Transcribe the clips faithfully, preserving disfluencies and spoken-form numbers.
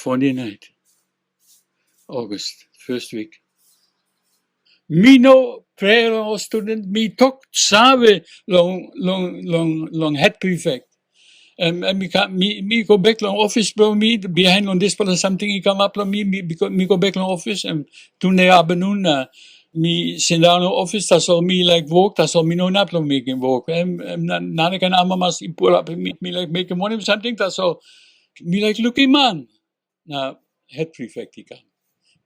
Fonde nait, August, first week. Mi no prea long ol student, mi tok save long, long, long, long head prefect. Em, em mi, ka, mi, mi go bek long ofis bilong mi, bihain long dispela samting i kamap long mi, mi, mi go, mi go bek long ofis, em tunde apinun na mi sindaun long ofis, tasol mi laik wok, tasol mi no inap long mekim wok. Em, em na, narakain amamas i pulap, mi, mi laik mekim wanem samting, tasol mi laik lukim man. Na head prefect i kam.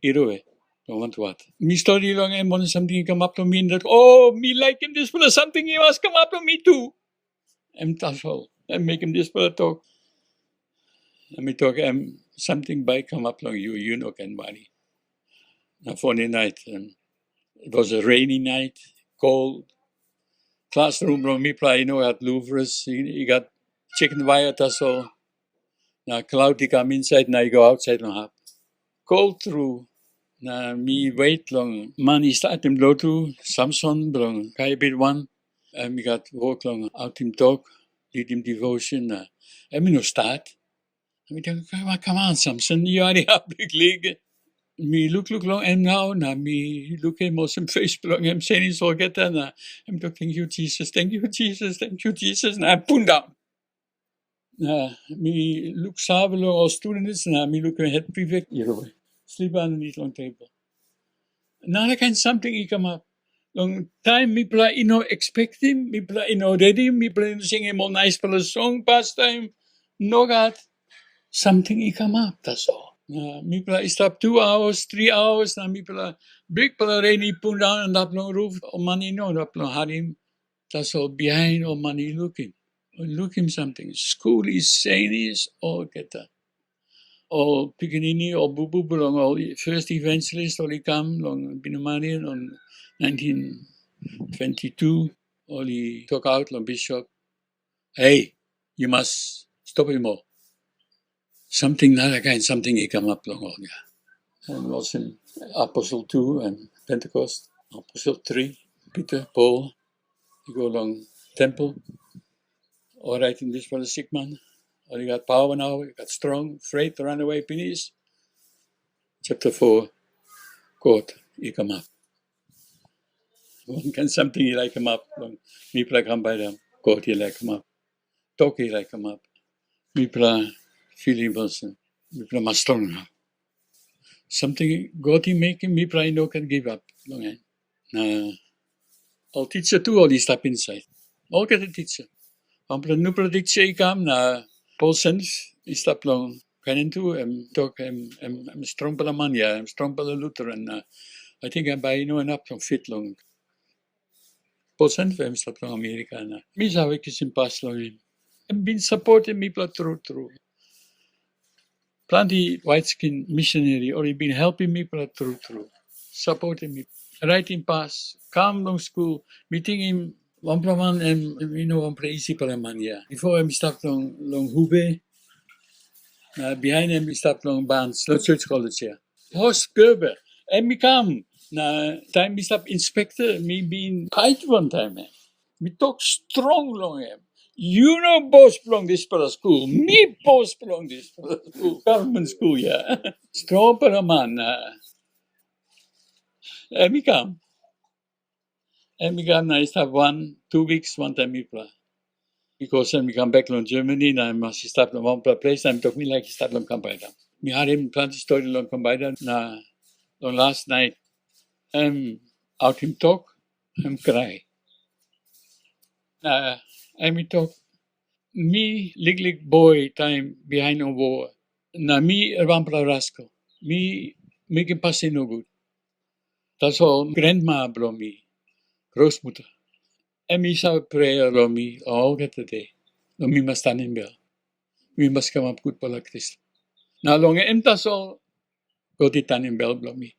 Irue, long wantuat. Mi stori long em wanem samting i kamap long mi, dat, o, mi laikim dispela samting i mas kamap long mi tu. Em tasol, em mekim dispela tok. Em i tok, em samting bai kamap long yu, yu no ken wari. Na Fonde nait, em, it was a rainy night, cold. Classroom bilong mipela i no gat louvers, i, i gat chicken wire tasol. Na cloud i kam insait na i go ausait long hap. Cold tru, na mi wet long man i statim lotu, Samson bilong Kaibit wan. Em i gat wok long autim tok, lidim devotion, na em i no stat. Mi tok, "Come on, come on, Samson, yu already hap liklik." Mi lukluk long em nau, na mi lukim olsem fes bilong em senis olgeta, na em tok, "Thank you, Jesus, thank you, Jesus, thank you, Jesus," na em pundaun. Na mi luksave long ol students, na mi lukim head prefect, yu slip aninit long table. Narakain samting i kamap. Long taim mipela i no expectim, mipela i no ready, mipela i no singim ol naispela song pastaim, nogat, samting i kamap, tasol. Na mipela i stap tu hours, three hours, na mipela bikpela ren i pundaun antap long ruf, ol man i no inap long harim. Tasol bihain ol man i lukim, lukim samting. Skul i senis olgeta. Ol pikinini, ol bubu bilong ol first evangelist, ol i kam long Binumarian long nineteen twenty-two, ol i tokaut long bishop, "Hei, yu mas stopim ol. Samting narakain samting i kamap long ol ya." Em olsem, aposel tu em Pentekost, aposel tri, Pita, Pol, i go long tempel, orait dispela sikman, ol i gat pawa nau, i gat strong, fret, ranawe pinis. Chapter four, God i kamap. Wankain samting i laik kamap long mipela kam baidam, God i laik kamap. Tok i laik kamap. Mipela filim olsem, mipela mas strong nau. Samting God i mekim, mipela i no ken givap long en. Na ol tisa tu ol i stap insait. Olgeta tisa. Wanpela nupela tisa i kam na Paul Senf i stap long Kanan tu, em tok em, em, em strongpela man ya, em strongpela Lutheran na I think em bai i no inap long fit long Paul Senf em stap long Amerika na mi save kisim pas long em. Em bin sapotim mipela tru tru. Planti waitskin misineri ol i bin helpim mipela tru tru. Sapotim mi, raitim pas, kam long skul, mi tingim wanpela man em, em i no wanpela isipela man ya. Bipo em i stap long, long Hubei, na bihain em i stap long Barnes, long Church College ya. Horst Gerber, em i kam, na taim mi stap inspekta, mi bin pait wantaim em. Mi tok strong long em. Yu no bos bilong dispela skul, mi bos bilong dispela skul, gavman skul ya. Strongpela man, na em i kam. Em i kam na i stap wan, tu wiks wantaim mipela. Bikos em i kam bek long Germany, na em mas i stap long wanpela ples, na em tok mi laik i stap long Kampaidam. Mi harim planti stori long Kampaidam, na long las nait, em autim tok, em krai. Na em i tok, mi liklik boi taim bihain long wor, na mi wanpela raskol, mi mekim pasin nogut. Tasol granma bilong mi, Rosmuta, em i save prea long mi olgeta de, long mi mas tanim bel, mi mas kamap gutpela Kristen. Na long em tasol, God i tanim bel bilong mi.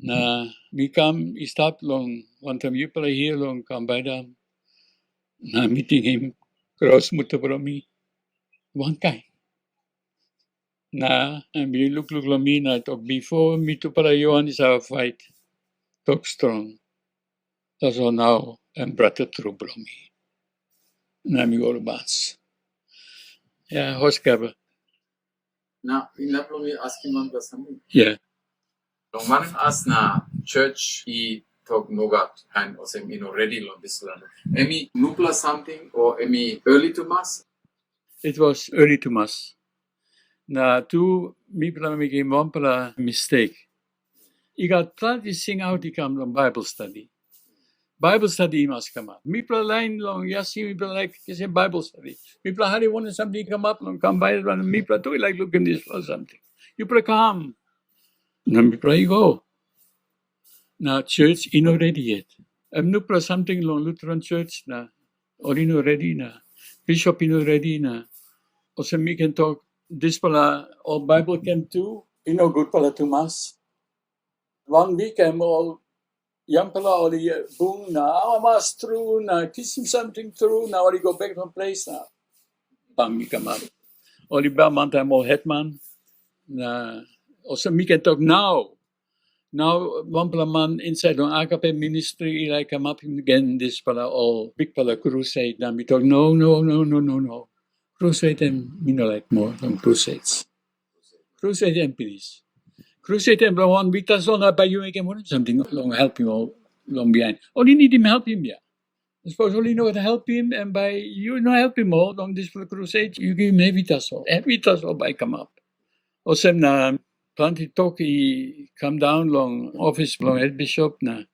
Na mi kam i stap long wantaim yupela hia long Kampaidam, na mi tingim Rosmuta bilong mi, wankain. Na em i lukluk long mi na tok, bipo mitupela Johan i save pait, tok strong. Tasol nau em brata tru bilong mi. Na mi go long bas. Ya, Horst Gerber. Na inap long mi askim wanpela samting. Yeah. Long wanem as na church i tok nogat, kain olsem i no redi long dispela? Em i nupela samting o em i early tumas? It was early tumas. Na tu mipela mekim wanpela mistake. I gat planti singaut i kam long Bible study. Bible study i mas kamap. Mipela lain long yasi, mipela laik kisim Bible study. Mipela hari wanem samting i kamap long kam bai, mipela tu i laik lukim dispela samting. Yupela kam. Na mipela i go. Na church i no redi yet. Em nupela samting long Lutheran church na ol i no redi na bishop i no redi na olsem mi ken tok dispela ol Bible kem tu i no gutpela tumas. Wan wik em ol yangpela ol i bung na amamas tru na kisim samting tru na ol i go bek long ples na bam i kamap. Ol i bam wantaim ol hetman na olsem mi ken tok nau. Nau wanpela man insait long Agape Ministri i laik kamapim gen dispela ol bikpela crusade na mi tok no, no, no, no, no, no. Crusade em mi no laik moa long crusades. Crusade em pinis. Crusade em long wan wik tasol na bai yu mekim wanem samting long helpim ol long bihain. Ol i nidim helpim ya. Sapos ol i no gat helpim em bai yu no helpim ol long dispela crusade, yu givim hevi tasol. Hevi tasol bai i kamap. Olsem na planti tok i kam daun long ofis bilong hetbishop na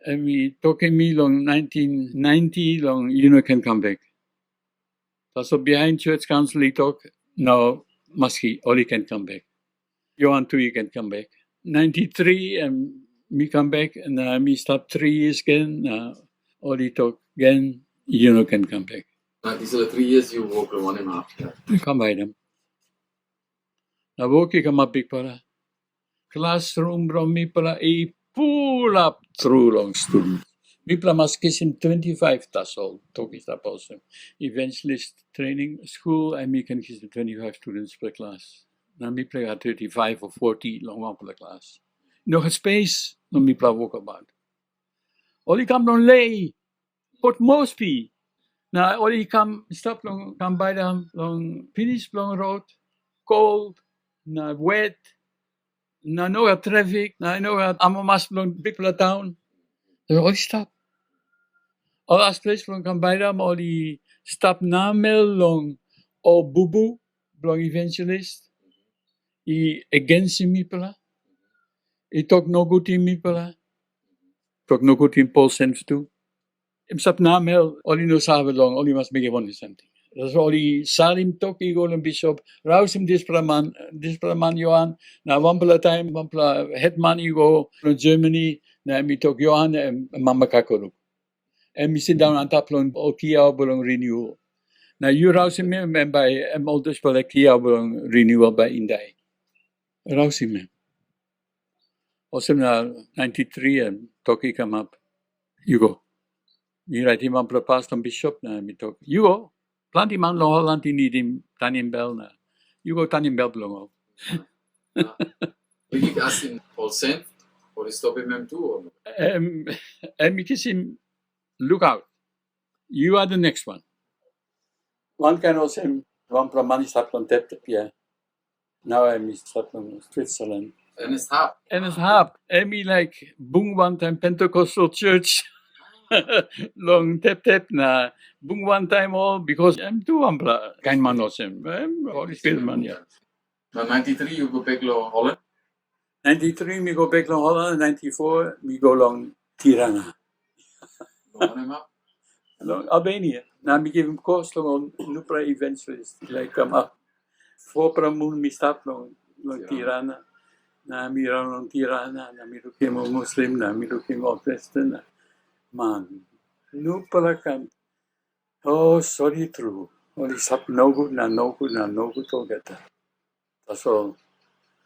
em i tokim mi long nineteen ninety long yu no ken kam bek. Tasol bihain church council i tok, no, maski ol i ken kam bek. Johan tu i ken kam bek. Ninety three em mi kam bek na mi stap three years gen na ol i tok gen yu no ken kam bek. Na dispela three years yu wok long wanem hap? Kam bai dem. Na wok i kamap bikpela. Klasrum bilong mipela i pulap tru long student. Mipela mas kisim twenty five tasol, tok i stap olsem. Evangelist training school, em i ken kisim twenty five students per class. Na mipela i gat thirty five o forty long wanpela klas. No gat space long mipela wokabaut. Ol i kam long lei, Port Moresby. Na ol i kam stap long kam baidam long pinis bilong rot, kol na wet, na no gat trafik, na no gat amamas bilong bikpela taun. Na ol i stap. Ol as ples bilong kam baidam, ol i stap namel long ol bubu bilong evangelist i agensim mipela, i tok nogut i mipela, tok nogut i Paul Senf tu. Em stap namel, ol i no save long ol i mas mekim wanem samting. Tasol ol i salim tok i go long bishop, rausim dispela man, dispela man Johan, na wanpela taim wanpela hetman i go long Germany, na em i tok Johan em mama kakaruk. Em i sindaun antap long ol kiau bilong renewal. Na yu rausim em, em bai em ol dispela kiau bilong renewal bai i dai. Rausim em. Olsem na ninety three em tok i kamap, yu go. Mi raitim wanpela pas long bishop na mi tok, yu go. Planti man long Holland i nidim tanim bel na yu go tanim bel bilong ol. Bikik asin olsem, ol i stopim em tu o no? Em, em i kisim lukaut. You are the next one. Wankain olsem, wanpela man i stap long teptep ya. Nau em i stap long Switzerland. Ernest Hap. Ernest Hap, em i laik bung wantaim Pentecostal Church long teptep na bung wantaim ol, because em tu wanpela kain man olsem, em Holy Spirit man ya. Na ninety three yu go bek long Holland? Ninety three mi go bek long Holland, ninety four mi go long Tirana. Long wanem hap? Long Albania. Na mi givim kos long ol nupela evangelist i laik kamap. Fopela mun mi stap long, long Tirana. Tirana. Na mi raun long Tirana, na mi lukim ol Muslim, na mi lukim ol Kristen, na man, nupela kam. O, sori tru. Ol i stap nogut na nogut na nogut olgeta. Tasol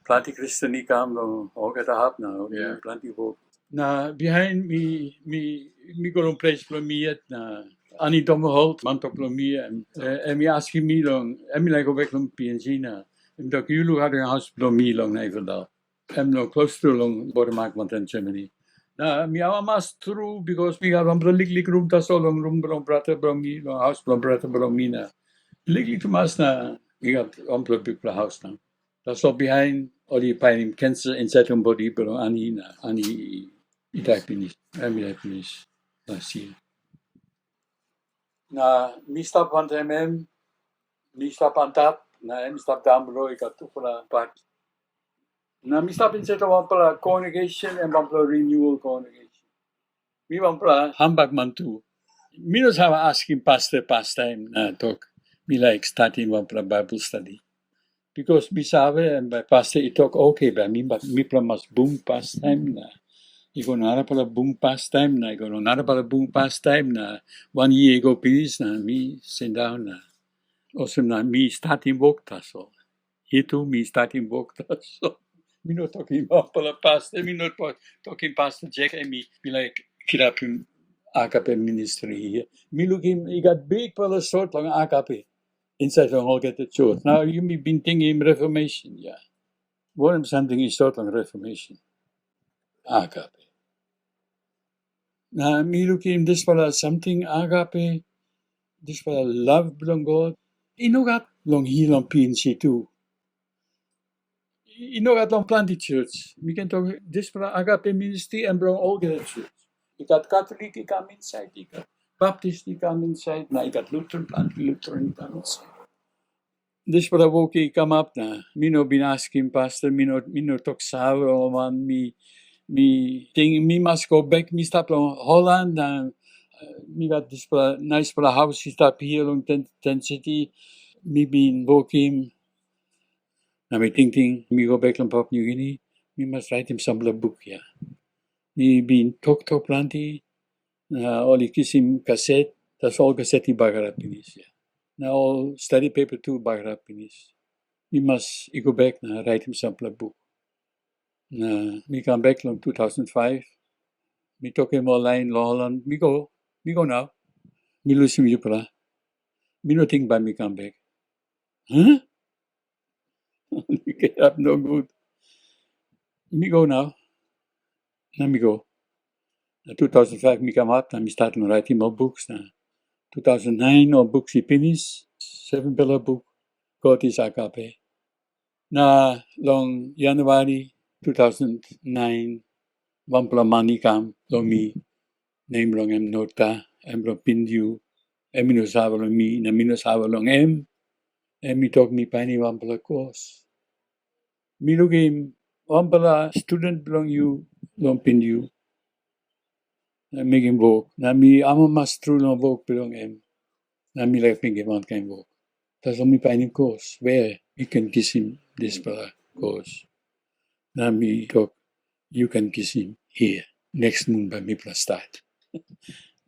planti Kristen i kam long olgeta hap na ol i, yeah, planti wok. Na bihain mi, mi, mi go long ples bilong mi yet na Ani Domoholt, man tok bilong mi, em, eh, em i askim mi long, em i laik go bek long P N G na em tok, yu lukaut long haus bilong mi long Naifeldal. Em long klostu long bordermark wantaim Germany. Na mi amamas tru, bikos mi gat wanpela liklik rum tasol long rum bilong brata bilong mi, long haus bilong brata bilong mi na. Liklik tumas na mi gat wanpela bikpela haus na. Tasol bihain ol i painim kensa insait long bodi bilong Ani, na Ani i dai pinis. Em i dai pinis last year. Na mi stap wantaim em, mi stap antap, na em i stap daun bilong i gat tupela pat. Na mi stap insait long wanpela congregation, em wanpela renewal congregation. Mi wanpela hambak man tu. Mi no save askim pasta pastaim na tok, mi laik statim wanpela Baibel stadi. Bikos mi save, em bai pasta i tok, oke, bai mi, mipela mas bung pastaim na i go narapela bung pastaim na i go narapela bung pastaim na wan yia i go pinis na mi sindaun na olsem na mi statim wok tasol. Hia tu mi statim wok tasol. Mi no tokim wanpela pasta, mi no to- tokim pasta Jek, em mi, mi laik kirapim Agape ministri hia. Mi lukim i gat bikpela sot long Agape insait long olgeta church. Nau yumi bin tingim Reformation, ya. Wanem samting i sot long Reformation? Agape. Na mi lukim dispela samting Agape, dispela lav bilong God, i no gat long hil long P N C tu. I no gat long planti church. Mi ken tok, dispela Agape ministri em bilong olgeta church. I gat Katolik i kam insait, i gat Baptist i kam insait, na i gat Lutheran, planti Lutheran i kam insait. Dispela wok i kamap na mi no bin askim pasta, mi no, mi no tok save long man, mi, mi ting mi mas go bek, mi stap long Holland na, eh, mi gat dispela naispela haus i stap hia long Ten, Ten City. Mi bin wokim, na mi tingting, mi go bek long Papua Niugini, mi mas raitim sampela buk ya. Mi bin toktok planti, na ol i kisim kaset, tasol ol kaset i bagarap pinis ya. Na ol stadi pepa tu bagarap pinis. Mi mas i go bek na raitim sampela buk. Na mi kam bek long two thousand five, mi tokim ol lain long Holland, mi go, mi go nau, mi lusim yupela. Mi no ting bai mi kam bek. Huh? Mi kirap nogut. Mi go nau. Na mi go. Na two thousand five mi kamap, na mi stat long raitim ol buk, na two thousand nine ol buk i pinis, sevenpela buk, God is Agape. Na long January two thousand nine, wanpela man i kam long mi, nem bilong en Nota, em bilong Pindiu, em i no save long mi, na mi no save long em. Em i tok mi painim wanpela kos. Mi lukim wanpela student bilong yu long Pindiu, na mekim wok, na mi amamas tru long wok bilong em, na mi laik mekim wankain wok. Tasol mi painim kos, we mi ken kisim dispela kos? Na mi tok, yu ken kisim hia, neks mun bai mipela stat.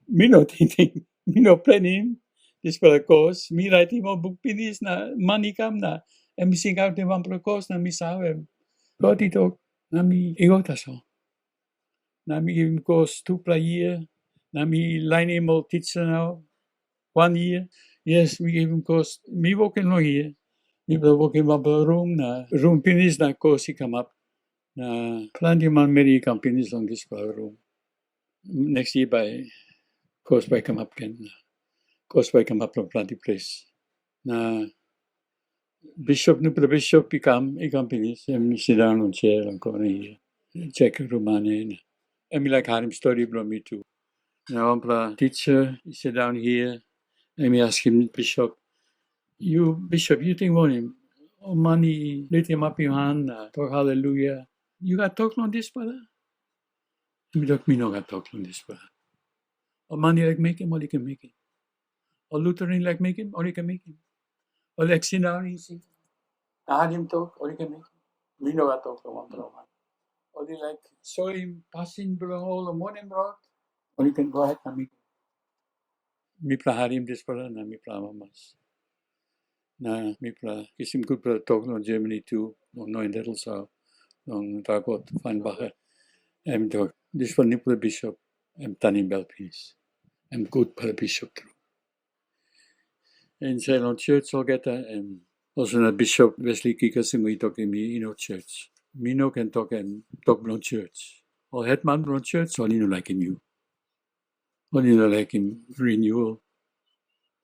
Mi no tingting, mi no plenim dispela kos. Mi raitim ol buk pinis, na man i kam na em i singautim wanpela kos, na mi savem. God i tok, na mi i go tasol. Na mi givim kos tupela yia, na mi lainim ol tisa nau wan yia. Yes, mi givim kos, mi wokim long yia. Mipela wokim wanpela rum, na rum pinis na kos i kamap. Na planti manmeri i kam pinis long dispela rum. Neks yia bai kos bai i kamap gen, na kos bai i kamap long planti ples. Na bishop, nupela bishop i kam, i kam pinis, em i sindaun long sia long kona hia. Jek Rumane, na em i laik harim stori bilong mi tu. Na wanpela tisa i sindaun hia, em i askim bishop, "Yu, bishop, yu ting wanem? Ol man i litimapim han na tok haleluya. Yu gat tok long dispela?" Em i tok, "Mi no gat tok long dispela. Ol man i laik mekim, ol i ken mekim. Ol Lutheran i laik mekim, ol i ken mekim. Ol i laik sindaun isi na harim tok, ol i ken mekim. Mi no gat tok long wanpela man. Ol i laik soim pasin bilong ol long wanem rot, ol i ken go ahet na mekim." Mipela harim dispela na mipela amamas. Na mipela kisim gutpela tok long Germany tu, long Neuendettelsau, long Ragot Feinbacher. Em i tok, dispela nupela bishop, em tanim bel pinis. Em gutpela bishop tru. Insait long church olgeta, em olsem na Bishop Wesley Kikasimu i tokim mi, i no church. Mi no ken tok em tok bilong church. Ol hetman bilong church, ol i no laikim yu. Ol i no laikim renewal.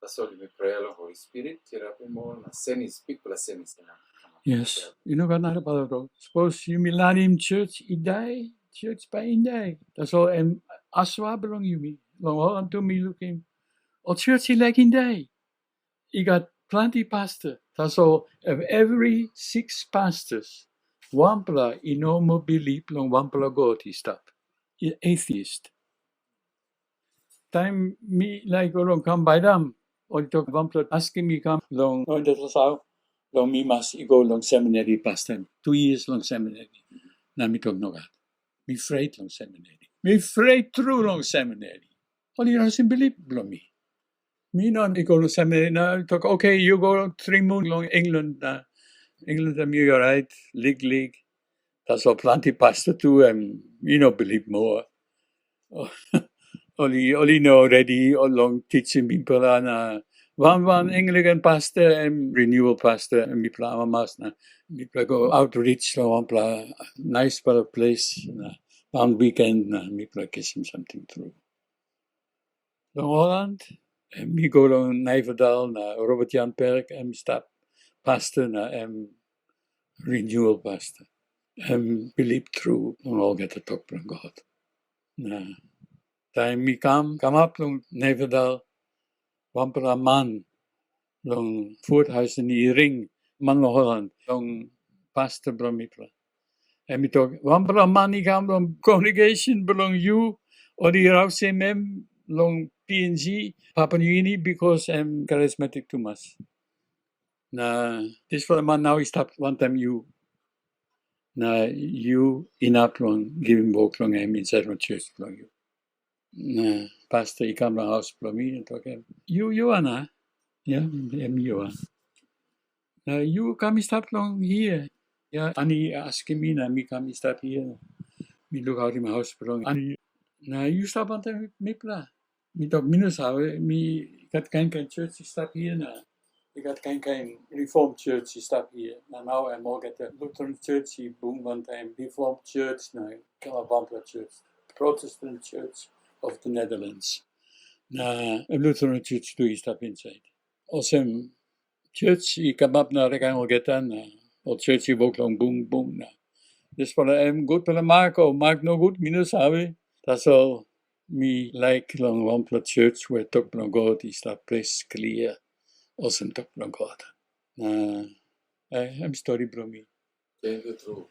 Tasol yumi prea long Holi Spirit, kirapim ol na senis, bikpela senis i kamap. Yes, i no gat narapela rot. Sapos yumi larim church i dai, church bai i dai. Tasol em asua bilong yumi, long ol tu mi lukim, ol church i laik i dai. I gat planti pastor. Tasol of every six pastors, wanpela i no moa bilip long wanpela God i stap. I atheist. Taim mi laik go long kam baidam, ol i tok wanpela askim mi kam long Noinda Sasau, long mi mas i go long seminary pastor, two years long seminary. Na mi tok nogat. Mi fret long seminary. Mi fret tru long seminary. Ol i rausim bilip bilong mi. Mi no i go long seminary na tok, okay, yu go tri mun long England na England em yu orait, lig lig. Tasol planti pastor tu em i no bilip moa. Ol i ol i no redi long tisim mipela na wan wan Anglican pastor em renewal pastor em mipela amamas na mipela go outreach long wanpela naispela ples na wan weekend na mipela kisim samting tru. Long Holland, em mi go long Naividal na Robert Jan Perk em stap pastor na em renewal pastor. Em bilip tru long olgeta tok bilong God. Na taim mi kam kamap long Naividal, wanpela man long Fort Hudson i ring man long Holland long pastor bilong mipela. Em i tok, wanpela man i kam long congregation bilong yu, ol i rausim em long P N G, Papua New Guinea, because em charismatic tumas. Na dispela man nau i stap wantaim yu, na yu inap long givim wok long em insait long church bilong yu. Na pastor i kam long haus bilong mi na tok em, yu, yu ana? Ya, em yu ana. Na yu kam i stap long hia. Ya, ani askim mi na mi kam i stap hia. Mi lukautim haus bilong ani. Na yu stap wantaim mipela. Mi tok, mi no save, mi gat kain kain church i stap hia na i gat kain kain reform church i stap hia. Na nau em olgeta Lutheran church i bung wantaim reform church na kamap wanpela church, Protestant Church of the Netherlands. Na em Lutheran church tu i stap insait. Olsem, church i kamap na rekain olgeta na ol church i wok long bung bung na dispela em gutpela mak o mak nogut mi no save. Tasol mi laik long wanpela church we tok bilong God i stap ples klia olsem tok bilong God. Na eh, em stori bilong mi. Thank you, true.